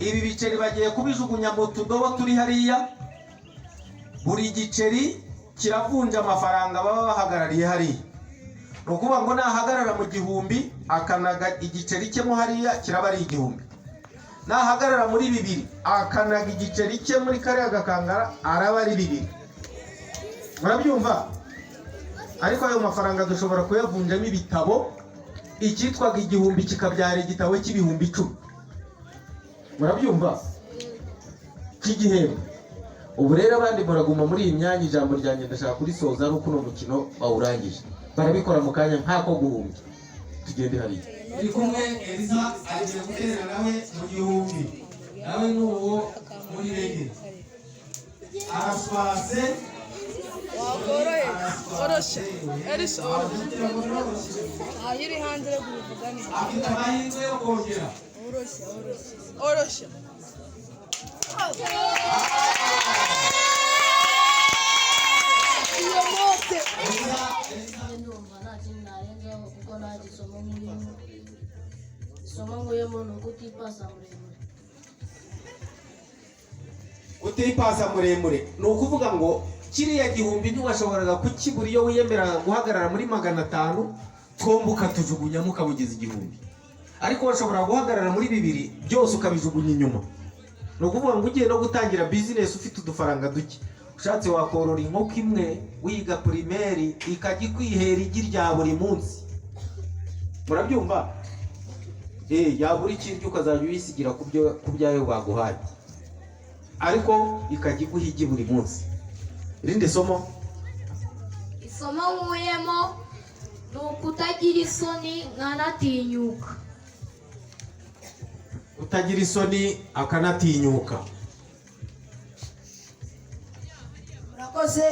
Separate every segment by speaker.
Speaker 1: Ibi biceri bagiye kubijugunya mu tudobo turi hariya. Buri giceri kiravunja amafaranga baba bahagarariye hariya. Ni ukuvuga ngo nahagarara mu 1000, akanaga igiceri cye mo hariya, kiraba ari 1000. Nahagarara muri 2000, akanaga igiceri cye muri kariya gakangara, araba ari 2000. Murabyumva? Ariko ayo mafaranga dushobora kuyavunjamo ibitabo, icyitwaga 1000 kikabyara igitabo cy'ibihumbi 10. Murabyumva? Cy'igihembo. Ubu rero abandi muraguma muri iyi myanya. Ijambo ryanjye ndashaka kurisoza ari uko uno mukino bawurangije. Barabikora mu kanya nk'ako guhumbya. Tugende hariya. Turi kumwe Elisa, agiye gutera nawe mu 1000. Nawe ni uwo muri rege. Araswase.
Speaker 2: Wakorohe, oroshya Elisa, oroshya. Aho iri hanze rero kubivuga ni
Speaker 1: Afite amahirwe yo kongera.
Speaker 2: Oroshya, oroshya, oroshya. Iyo mote.
Speaker 3: Ndumva nta kindi narenzaho kuko nta gisomo nkuyemo. Isomo nkuyemo ni ukutipasa muremure.
Speaker 1: Utipasa muremure, ni ukuvuga ngo kiriya 1000 ntiwashoboraga kukibura iyo wiyemeraga guhagarara muri 500, twombi ukatujugunyamo ukabugeza 1000. Ariko washobora guhagarara muri 2000, byose ukabijugunya inyuma. Ni ukuvuga ngo ugiye no gutangira bizinesi ufite udufaranga duke, ushatse wakorora inkoko imwe wiga primaire, ikajya ikwihera igi rya buri munsi. Murabyumva? Yabura ikiryo ukazajya uyisigira ku byayo baguhaye, ariko ikajya iguha igi buri munsi. Irindi somo?
Speaker 4: Isomo nkuyemo ni ukutagira isoni nkanatinyuka.
Speaker 1: Utagira isoni akanatinyuka.
Speaker 3: Murakoze.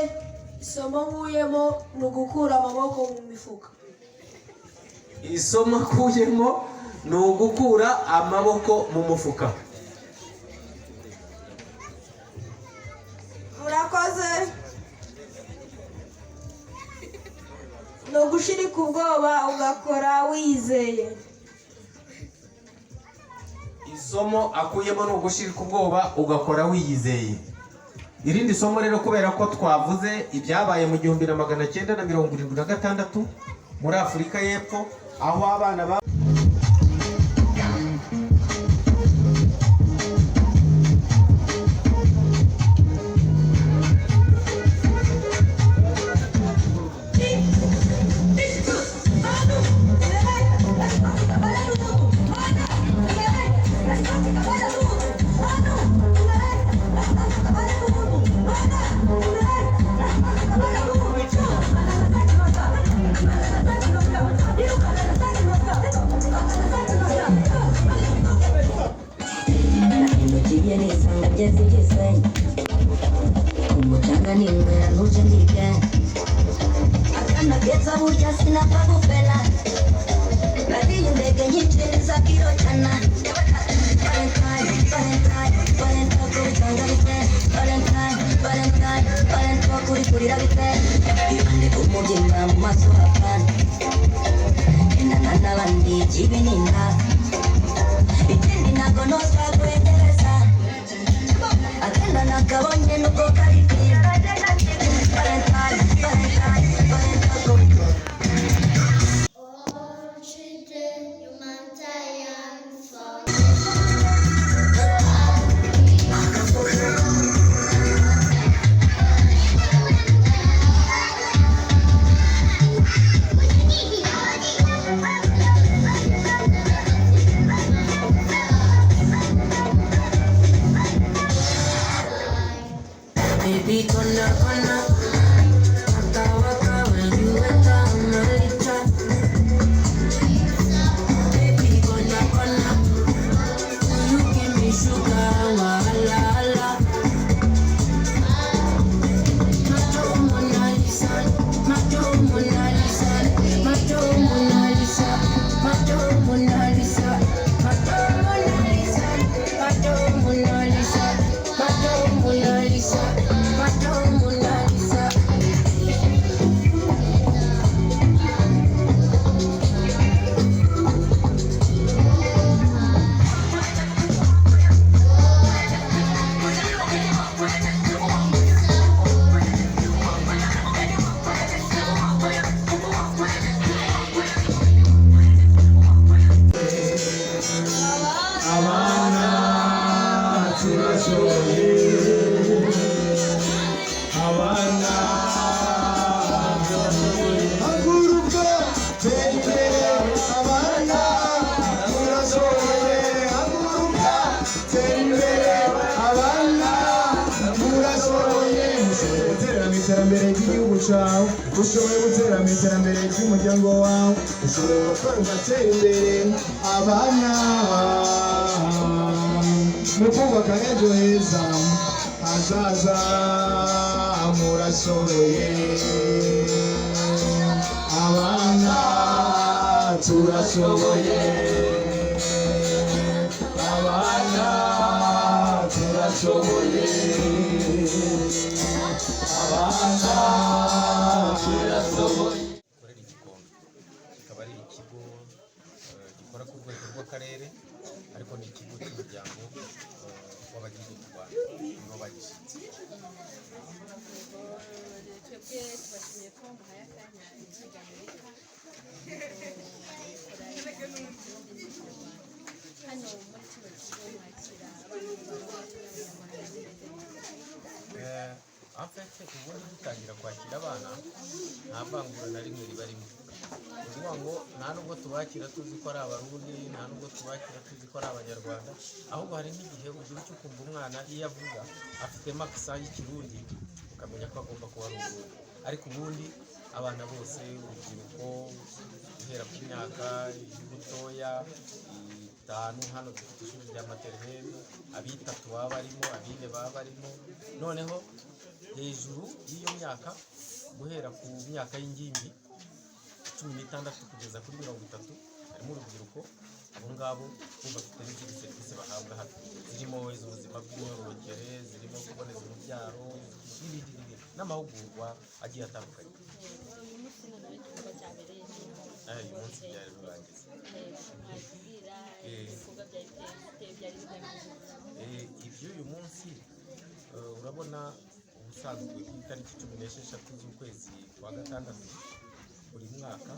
Speaker 3: Isomo nkuyemo ni ugukura amaboko mu mifuka.
Speaker 1: Isomo akuyemo ni ugukura amaboko mu mufuka.
Speaker 5: Murakoze. Ni ugushirika ubwoba ugakora wizeye.
Speaker 1: Isomo akuyemo ni ugushirika ubwoba ugakora wiyizeye. Irindi somo rero, kubera ko twavuze ibyabaye mu 1976 muri Afurika y'Epfo, aho abana ba
Speaker 6: Nahindukiye nisanga ngeze i Gisenyi, ku mucanga ninywera ntuje ndike. Akana keza burya sinapfa gufera, nariye indege nyinshi za kiro jana. Valentine, Valentine, Valentine, kubitanga bite? Valentine, Valentine, Valentine, kurikurira bite? Ibande ku mubyimba mu maso hapana, endana n'abandi ikibi ni inda. Ikindi ntabwo ntozwa kwegereza akenda nakabonye nubwo kari kwiza. Valentine, Valentine, Valentine.
Speaker 4: All children, humanitarian fund.
Speaker 6: Baby, gonna, gonna, waka, waka, when you enter my trap. Baby, gonna, gonna, you give me sugar, wahala, hala. Macho Mona Lisa, Macho Mona Lisa, Macho Mona Lisa, Macho Mona Lisa, Macho Mona Lisa, Macho Mona Lisa, Macho Mona Lisa, Macho Mona Lisa.
Speaker 7: Tera imbere, abana murashoboye. Ushoboye guterera mu iterambere ry'igihugu cyawe, ushoboye guterera mu iterambere ry'umuryango wawe, ushoboye gukora ugatera imbere. Abana mu kubaka ejo heza hazaza, murashoboye. Abana turashoboye, abana turashoboye, abana turashoboye.
Speaker 1: Gikorera Igikombe kikaba ari ikigo gikora ku rwego rw'akarere, ariko ni ikigo cy'umuryango w'abagize u Rwanda, nibo bagishinze.
Speaker 8: Twebwe tubashimiye ko muhaye akanya Ijwi rya Amerika. Hano muri kino kigo mwakira abana b'Abarundi n'Abanyamahanga, bimeze neza?
Speaker 1: En fait, ubundi dutangira kwakira abana nta vangura na rimwe riba rimwe. Ni ukuvuga ngo nta nubwo tubakira tuzi ko ari Abarundi, nta nubwo tubakira tuzi ko ari Abanyarwanda, ahubwo hari n'igihe ugira icyo ukumva umwana iyo avuga afitemo accent y'Ikirundi, ukamenya ko agomba kuba ari Umurundi. Ariko ubundi abana bose, urubyiruko, guhera ku myaka y'ubutoya 5, hano dufite ishuri rya maternelle, abitatu baba barimo, abine baba barimo, noneho hejuru y'iyo myaka, guhera ku myaka y'ingimbi 16 kugeza kuri 30, harimo urubyiruko. Abo ngabo bo bafite n'izindi serivisi bahabwa hano, zirimo iz'ubuzima bw'imyororokere, zirimo kuboneza urubyaro n'ibindi n'ibindi, n'amahugurwa agiye atandukanye.
Speaker 8: Uyu munsi noneho igikorwa cyabereye?
Speaker 1: Uyu munsi byari birangiza.
Speaker 8: Mwatubwira ibikorwa byari biteye, byari bigamije?
Speaker 1: Iby'uyu munsi, urabona ubusanzwe ku itariki 16 z'ukwezi kwa gatandatu buri mwaka,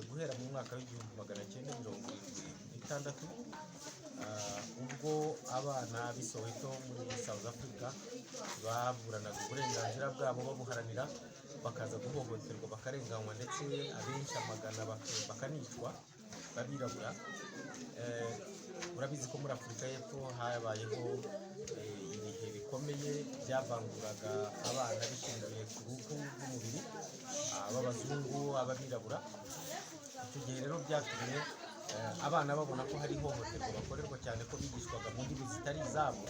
Speaker 1: guhera mu mwaka w'1976, ubwo abana b'i Soweto muri South Africa baburanaga uburenganzira bwabo babuharanira, bakaza guhohoterwa, bakarenganywa, ndetse abenshi amagana bakanicwa babirabura. Urabizi ko muri Afurika y'Epfo habayeho ibihe bikomeye byavanguraga abana bishingiye ku ruhu rw'umubiri, ab'abazungu, ab'abirabura. Icyo gihe rero byatumye abana babona ko hari ihohoterwa bakorerwa, cyane ko bigishwaga mu ndimi zitari izabo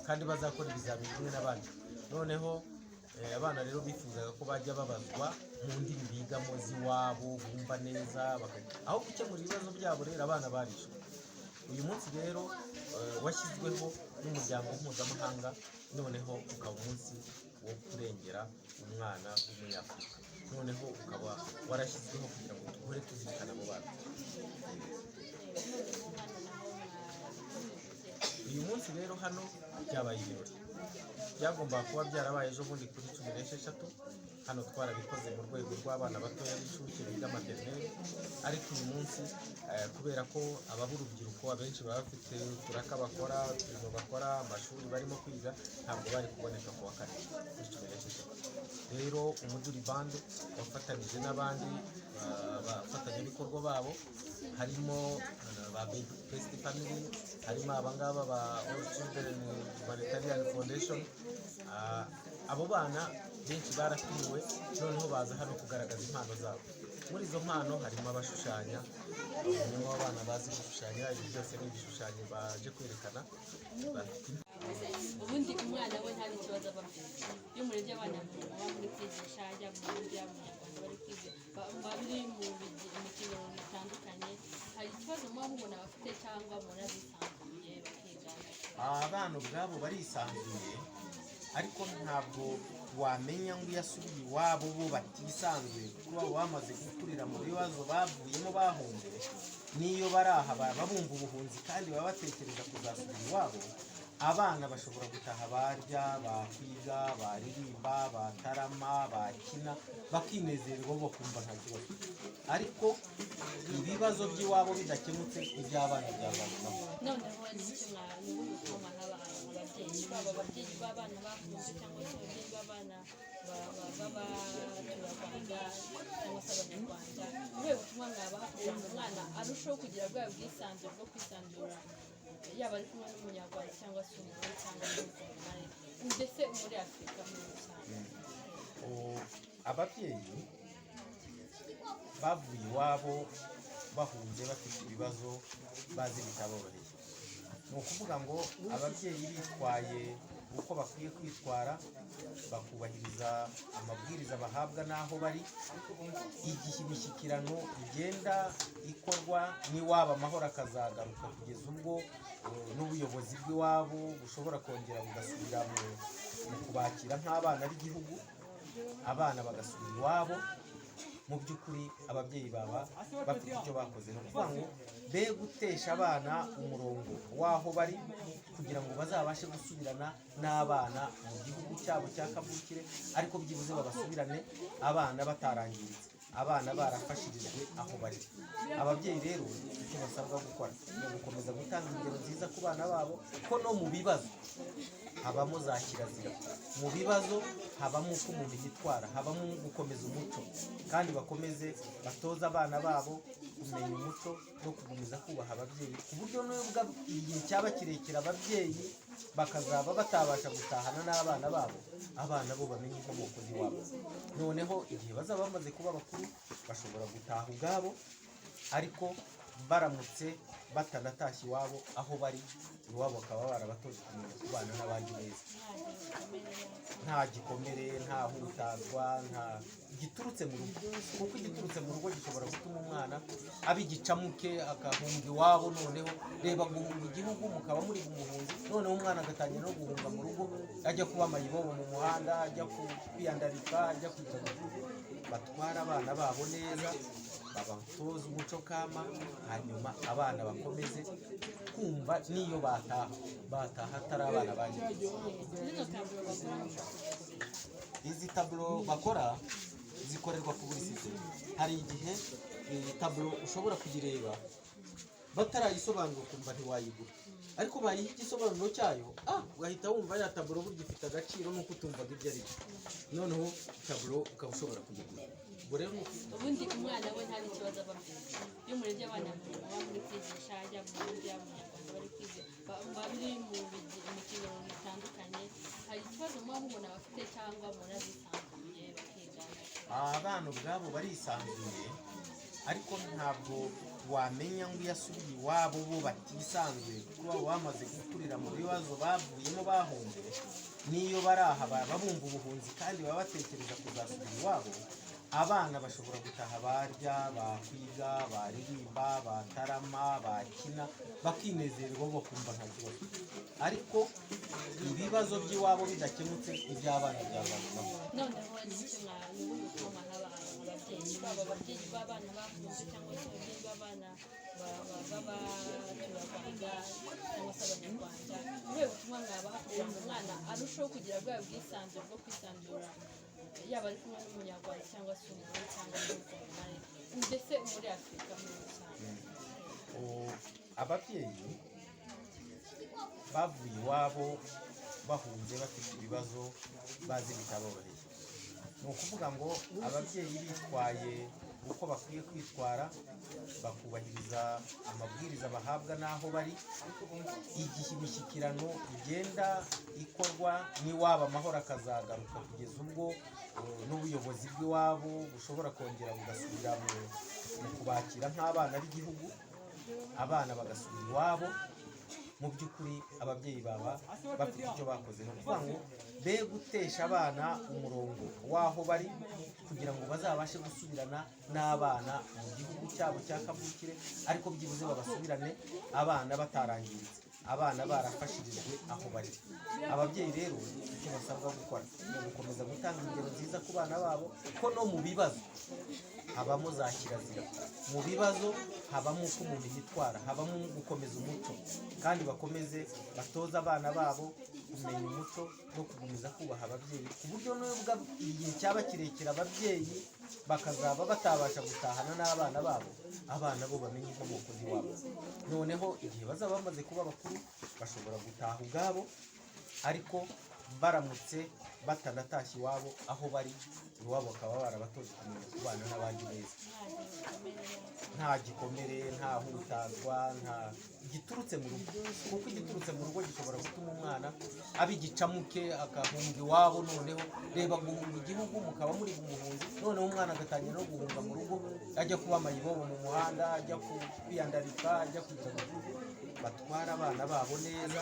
Speaker 1: kandi bazakora ibizamini bimwe n'abandi. Noneho abana rero bifuzaga ko bajya babazwa mu ndimi bigamo z'iwabo bumva neza, aho gukemura ibibazo byabo. Rero abana barishwe. Uyu munsi rero washyizweho n'umuryango mpuzamahanga, noneho ukaba umunsi wo kurengera umwana w'Umunyafurika, noneho ukaba warashyizweho kugira ngo duhore tuzirikana abo bana. Uyu munsi rero hano byabaye ibirori byagombaga kuba byarabaye ejo bundi kuri 16. Hano twarabikoze mu rwego rw'abana batoya b'incuke biga maternelle, ariko uyu munsi kubera ko ababa urubyiruko abenshi baba bafite uturaka bakora, uturimo bakora, amashuri barimo kwiga, ntabwo bari kuboneka ku wa kane kuri 16. Rero Umuduri Band wafatanije n'abandi bafatanyabikorwa babo, harimo ba Best Family, harimo abangaba ba All Children Humanitarian Foundation. Abo bana benshi baratumiwe, noneho baza hano kugaragaza impano zabo. Muri izo mpano harimo abashushanya, harimo abana bazi gushushanya. Ibi byose ni ibishushanyo baje kwerekana bafite.
Speaker 8: Ubundi umwana we nta n'ikibazo aba afite. Iyo murebye abana baba muri kwigisha, yaba Umurundi, yaba Umunyarwanda, bari kwiga, bari mu mikino itandukanye, hari ikibazo muba mubona bafite cyangwa mubona bisanzuye bakigana?
Speaker 1: Abana ubwabo barisanzuye, ariko ntabwo wamenya ngo iyo asubiye iwabo bo batisanzuye, kuko baba bamaze gukurira mu bibazo bavuyemo bahunze. N'iyo bari aha baba bumva ubuhunzi kandi baba batekereza kuzasubira iwabo. Abana bashobora gutaha barya, bakwiga, baririmba, batarama, bakina, bakinezerwa, bakumva nta kibazo. Ariko ibibazo by'iwabo bidakemutse, iby'abana byazabivamo.
Speaker 8: Noneho n'icyo ni ubuhe butumwa ababyeyi baba, ababyeyi b'abana bafunze cyangwa se ababyeyi b'abana b'abaturarwanda cyangwa se Abanyarwanda, ubuhe butumwa mwabaha kugira ngo umwana arusheho kugira bwa bwisanzure bwo kwisanzura? Yaba ari kumwe n'Umunyarwanda cyangwa se Umurundi cyangwa se Umukongomani, ndetse muri Afurika muri rusange?
Speaker 1: Ababyeyi bavuye iwabo bahunze bafite ibibazo bazi bitaboroheye. Ni ukuvuga ngo ababyeyi bitwaye uko bakwiye kwitwara, bakubahiriza amabwiriza bahabwa n'aho bari, igihe imishyikirano igenda ikorwa n'iwabo amahoro akazagaruka kugeza ubwo n'ubuyobozi bw'iwabo bushobora kongera bugasubira mu kubakira nk'abana b'igihugu, abana bagasubira iwabo. Mu by'ukuri ababyeyi baba bafite icyo bakoze. Ni ukuvuga ngo be gutesha abana umurongo w'aho bari kugira ngo bazabashe gusubirana n'abana mu gihugu cyabo cya kavukire, ariko byibuze babasubirane abana batarangiritse, abana barafashirijwe aho bari. Ababyeyi rero icyo basabwa gukora ni ugukomeza gutanga ingero nziza ku bana babo, ko no mu bibazo habamo za kirazira, mu bibazo habamo uko umuntu yitwara, habamo gukomeza umuco, kandi bakomeze batoze abana babo kumenya umuco no gukomeza kubaha ababyeyi, ku buryo nubwo igihe cyaba kirekire ababyeyi bakazaba batabasha gutahana n'abana babo, abana bo bamenye inkomoko z'iwabo. Noneho igihe bazaba bamaze kuba bakuru bashobora gutaha ubwabo, ariko baramutse batanatashye iwabo, aho bari iwabo bakaba barabatoje kumenya kubana n'abandi neza, nta gikomere, nta hutazwa, nta giturutse mu rugo, kuko igiturutse mu rugo gishobora gutuma umwana aba igicamuke agahunga iwabo. Noneho reba guhunga igihugu mukaba muri umuhunzi, noneho umwana agatangira no guhunga mu rugo, ajya kuba mayibobo mu muhanda, ajya kwiyandarika, ajya kugira ngo batware abana babo neza, babatoze umuco kama, hanyuma abana bakomeze kumva n'iyo bataha bataha atari abana bangiritse.
Speaker 8: Zino taburo bakora mushobora
Speaker 1: Izi taburo bakora zikorerwa publicité. Hari igihe iyi taburo ushobora kuyireba batarayisobanura ukumva ntiwayigura, ariko bayiha igisobanuro cyayo ugahita wumva ya taburo burya ifite agaciro nuko utumvaga ibyo ari byo, noneho taburo ukaba ushobora kuyigura. Ubwo rero ni
Speaker 8: Ubundi umwana we nta n'ikibazo aba afite. Iyo murebye abana muba muri kwigisha, yaba Umurundi, yaba Umunyarwanda, bari kwiga bari mu mikino itandukanye, hari ikibazo muba mubona bafite cyangwa mubona bisanzuye bakigana?
Speaker 1: Abana ubwabo barisanzuye, ariko ntabwo wamenya ngo iyo asubiye iwabo bo batisanzuye, kuko baba bamaze gukurira mu bibazo bavuyemo bahunze. N'iyo bari aha baba bumva ubuhunzi kandi baba batekereza kuzasubira iwabo. Abana bashobora gutaha barya, bakwiga, baririmba, batarama, bakina, bakinezerwa, bakumva nta kibazo, ariko ibibazo by'iwabo bidakemutse iby'abana byazabivamo.
Speaker 8: Noneho n'iki ni ubuhe butumwa mwaha ababyeyi, baba ababyeyi b'abana bahunze cyangwa se ababyeyi b'abana b'abaturarwanda cyangwa se Abanyarwanda? Ubuhe butumwa mwabaha kugira ngo umwana arusheho kugira bwa bwisanzure bwo kwisanzura, yaba ari kumwe n'Umunyarwanda cyangwa se Umurundi cyangwa se Umukongomani, ndetse muri Afurika muri rusange?
Speaker 1: Ababyeyi bavuye iwabo bahunze bafite ibibazo bazi bitaboroheye. Ni ukuvuga ngo ababyeyi bitwaye uko bakwiye kwitwara, bakubahiriza amabwiriza bahabwa n'aho bari, igihe imishyikirano igenda ikorwa n'iwabo amahoro akazagaruka kugeza ubwo n'ubuyobozi bw'iwabo bushobora kongera bugasubira mu kubakira nk'abana b'igihugu, abana bagasubira iwabo. Mu by'ukuri ababyeyi baba bafite icyo bakoze. Ni ukuvuga ngo be gutesha abana umurongo w'aho bari kugira ngo bazabashe gusubirana n'abana mu gihugu cyabo cya kavukire, ariko byibuze babasubirane abana batarangiritse, abana barafashirijwe aho bari. Ababyeyi rero icyo basabwa gukora ni ugukomeza gutanga ingero nziza ku bana babo, ko no mu bibazo habamo za kirazira, mu bibazo habamo uko umuntu yitwara, habamo gukomeza umuco, kandi bakomeze batoze abana babo kumenya umuco no gukomeza kubaha ababyeyi, ku buryo nubwo igihe cyaba kirekire ababyeyi bakazaba batabasha gutahana n'abana babo, abana bo bamenye inkomoko z'iwabo. Noneho igihe bazaba bamaze kuba bakuru bashobora gutaha ubwabo, ariko baramutse batanatashye iwabo, aho bari iwabo bakaba barabatoje kumenya kubana n'abandi neza, nta gikomere, nta hutazwa, nta Giturutse mu rugo, kuko igiturutse mu rugo gishobora gutuma umwana aba igicamuke, agahunga iwabo. Noneho reba guhunga igihugu mukaba muri umuhunzi, noneho umwana agatangira no guhunga mu rugo, ajya kuba mayibobo mu muhanda, ajya kwiyandarika, ajya kugira ngo batware abana babo neza,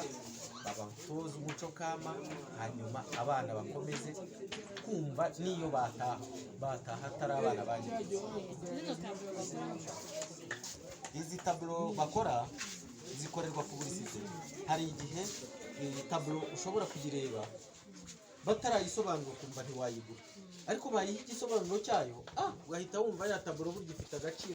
Speaker 1: babatoze umuco kama, hanyuma abana bakomeze kumva n'iyo bataha, bataha atari abana bangiritse.
Speaker 8: Zino taburo bakora
Speaker 1: Izi taburo bakora zikorerwa publicité. Hari igihe iyi taburo ushobora kuyireba batarayisobanura ukumva ntiwayigura, ariko bayiha igisobanuro cyayo, ugahita wumva ya taburo burya ifite agaciro.